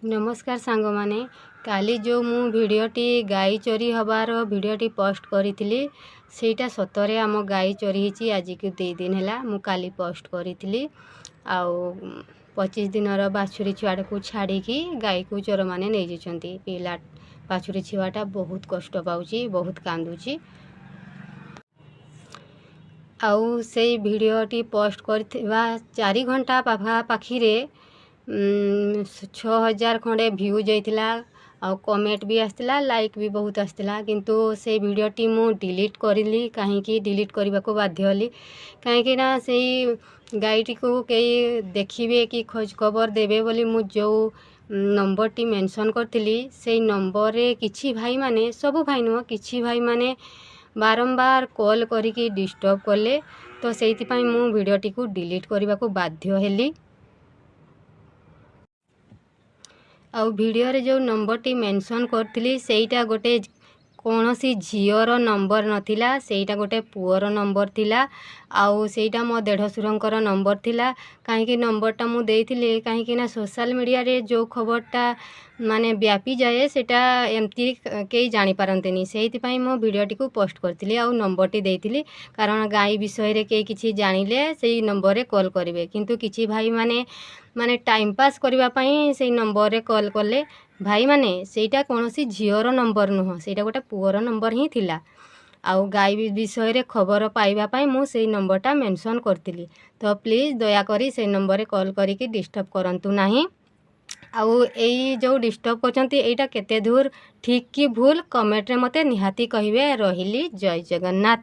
ନମସ୍କାର ସାଙ୍ଗମାନେ, କାଲି ଯେଉଁ ମୁଁ ଭିଡ଼ିଓଟି ଗାଈ ଚୋରି ହେବାର ଭିଡ଼ିଓଟି ପୋଷ୍ଟ କରିଥିଲି, ସେଇଟା ସତରେ ଆମ ଗାଈ ଚୋରି ହେଇଛି। ଆଜିକୁ 2 ଦିନ ହେଲା। ମୁଁ କାଲି ପୋଷ୍ଟ କରିଥିଲି। ଆଉ 25 ଦିନର ବାଛୁରୀ ଛୁଆଟାକୁ ଛାଡ଼ିକି ଗାଈକୁ ଚୋରମାନେ ନେଇଯାଇଛନ୍ତି। ପିଲା ବାଛୁରୀ ଛୁଆଟା ବହୁତ କଷ୍ଟ ପାଉଛି, ବହୁତ କାନ୍ଦୁଛି। ଆଉ ସେଇ ଭିଡ଼ିଓଟି ପୋଷ୍ଟ କରିଥିବା 4 ଘଣ୍ଟା ପାଖାପାଖିରେ 6000 ଖଣ୍ଡେ ଭ୍ୟୁ ଯାଇଥିଲା, ଆଉ କମେଣ୍ଟ ବି ଆସିଥିଲା, ଲାଇକ୍ ବି ବହୁତ ଆସିଥିଲା। କିନ୍ତୁ ସେଇ ଭିଡ଼ିଓଟି ମୁଁ ଡିଲିଟ୍ କରିଲି। କାହିଁକି ଡିଲିଟ୍ କରିବାକୁ ବାଧ୍ୟ ହେଲି? କାହିଁକି ନା ସେଇ ଗାଈଟିକୁ କେହି ଦେଖିବେ କି ଖୋଜ ଖବର ଦେବେ ବୋଲି ମୁଁ ଯେଉଁ ନମ୍ବରଟି ମେନସନ୍ କରିଥିଲି, ସେଇ ନମ୍ବରରେ କିଛି ଭାଇମାନେ, ସବୁ ଭାଇ ନୁହଁ, କିଛି ଭାଇମାନେ ବାରମ୍ବାର କଲ୍ କରିକି ଡିଷ୍ଟର୍ବ କଲେ। ତ ସେଇଥିପାଇଁ ମୁଁ ଭିଡ଼ିଓଟିକୁ ଡିଲିଟ୍ କରିବାକୁ ବାଧ୍ୟ ହେଲି। ଆଉ ଭିଡ଼ିଓରେ ଯେଉଁ ନମ୍ବରଟି ମେନସନ୍ କରିଥିଲି, ସେଇଟା ଗୋଟେ କୌଣସି ଝିଅର ନମ୍ବର ନଥିଲା, ସେଇଟା ଗୋଟେ ପୁଅର ନମ୍ବର ଥିଲା। ଆଉ ସେଇଟା ମୋ ଦେଢ଼ଶୁରଙ୍କର ନମ୍ବର ଥିଲା। କାହିଁକି ନମ୍ବରଟା ମୁଁ ଦେଇଥିଲି? କାହିଁକି ନା ସୋସିଆଲ୍ ମିଡ଼ିଆରେ ଯେଉଁ ଖବରଟା ମାନେ ବ୍ୟାପିଯାଏ, ସେଇଟା ଏମିତି କେହି ଜାଣିପାରନ୍ତିନି। ସେଇଥିପାଇଁ ମୁଁ ଭିଡ଼ିଓଟିକୁ ପୋଷ୍ଟ କରିଥିଲି ଆଉ ନମ୍ବରଟି ଦେଇଥିଲି, କାରଣ ଗାଈ ବିଷୟରେ କେହି କିଛି ଜାଣିଲେ ସେଇ ନମ୍ବରରେ କଲ୍ କରିବେ। କିନ୍ତୁ କିଛି ଭାଇମାନେ ମାନେ ଟାଇମ୍ ପାସ୍ କରିବା ପାଇଁ ସେଇ ନମ୍ବରରେ କଲ୍ କଲେ। ଭାଇମାନେ, ସେଇଟା କୌଣସି ଝିଅର ନମ୍ବର ନୁହଁ, ସେଇଟା ଗୋଟେ ପୁଅର ନମ୍ବର ହିଁ ଥିଲା। ଆଉ ଗାଈ ବିଷୟରେ ଖବର ପାଇବା ପାଇଁ ମୁଁ ସେଇ ନମ୍ବରଟା ମେନସନ୍ କରିଥିଲି। ତ ପ୍ଲିଜ୍ ଦୟାକରି ସେଇ ନମ୍ବରରେ କଲ୍ କରିକି ଡିଷ୍ଟର୍ବ କରନ୍ତୁ ନାହିଁ। ଆଉ ଏଇ ଯେଉଁ ଡିଷ୍ଟର୍ବ କରୁଛନ୍ତି, ଏଇଟା କେତେ ଦୂର ଠିକ୍ କି ଭୁଲ, କମେଣ୍ଟରେ ମୋତେ ନିହାତି କହିବେ। ରହିଲି, ଜୟ ଜଗନ୍ନାଥ।